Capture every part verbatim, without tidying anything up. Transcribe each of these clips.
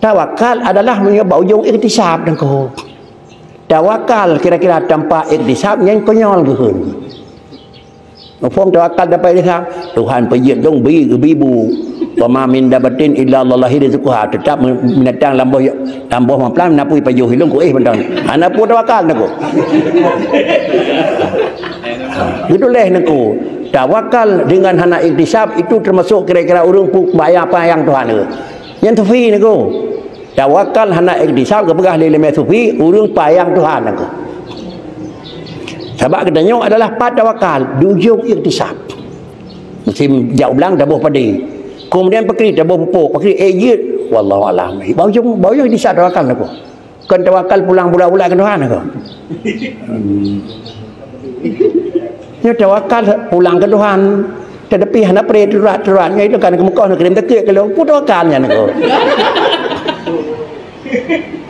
Tawakal adalah meunyoe bak ujong iktisab, Teungku. Tawakal kira-kira tanpa iktisab nyan konyol geuheun. Muphom tawakal tanpa iktisab, Tuhan peujeuet dong bi, bi bu. Wa ma min dabatin illa Allahi rizquha. Tetap binatang lam boh, lam boh maplam, na peue pajoh ilong ku eh bentang. Hana peue tawakal, Teungku. Geutuléh, Teungku. Tawakal dengan hana iktisab itu termasuk kira-kira ureuëng pu-, bayang payang Tuhan tu. Nyan sufi, Teungku. Tawakal hana iktisab geupeugah lé ileumèe sufi, ureuëng payang Tuhan, Teungku. Sabab geutanyoe adalah pat tawakal, di ujong iktisab. Musim jak u blang taboh padé. Kemudian pakri taboh pupuk, pakri eh jeuet. Wallahu a'lam. Bak ujong, bak ujong iktisab tawakal, Teungku. Kon tawakal pulang bulat-bulat keu Tuhan, Teungku. Hmm. Nyoe tawakal pulang keu Tuhan. Tetapi hana pré turat-turat nyoe itu kan keu meukoh nyoe kirém teukek keu lôn. Peue tawakal nyan, Teungku?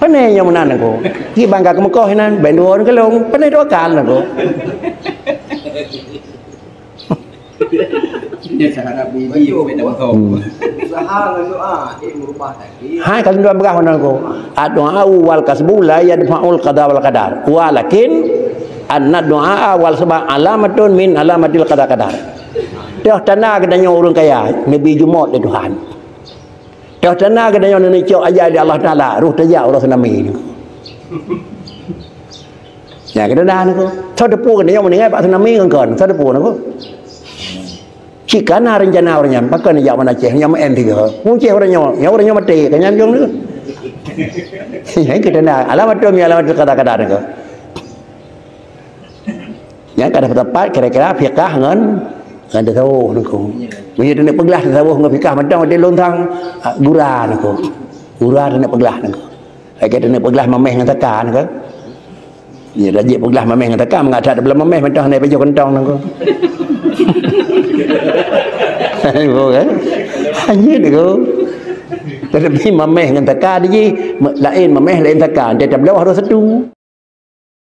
Pane nyoe meunan, Teungku? Di bangga keu meukoh inan, ben dua keu lôn. Pane tawakal, Teungku? Dia syahadat biji, betul. Hmm. Usaha ngon doa, eh, merubah takdir. Hai, kalau doa peugah meunan, Teungku. Ad-du'a wal kasbu la yadfa'ul qada wal qadar. Walakin anna du'a wal sabab alamatun min alamatil qada qadar. Toh tanda geutanyoe ureuëng kaya, neubi jumôt lé Tuhan. Toh tanda geutanyoe neucok ajai lé Allah Taala, roh tajak uroe tsunami. Nyan keuh tanda, Teungku. Soe teupeu geutanyoe meuninggai bak tsunami ngon kon, soe teupeu, Teungku. Cit ka na reuncana ureuëng nyan, pakon jak ban Aceh, nyang meu'en tiga. Muceh ureuëng nyoe, nyang ureuëng nyoe maté, ka nyan jong tu. Nyan keuh tanda, alamatun min alamatil qada qadar, Teungku. Nyan ka dapat tepat kira-kira fikah ngon, ngon tasawuf, Teungku. Meunyoe taneuk peuglah tasawuf ngon fikah mantong, di lôn sang, ah, gura, Teungku. Gura taneuk peuglah, Teungku. Lagèe taneuk peuglah mamèh ngon saka, Teungku. Ya, dah jeuet peuglah mamèh ngon saka, meungat that tapeuglah mamèh mantong hana pajoh keuntong, Teungku. Teungku, kan? Hanya, Teungku. Tetapi mamèh ngon saka di jih, laén mamèh, laén saka. Dia tabloe harus satu.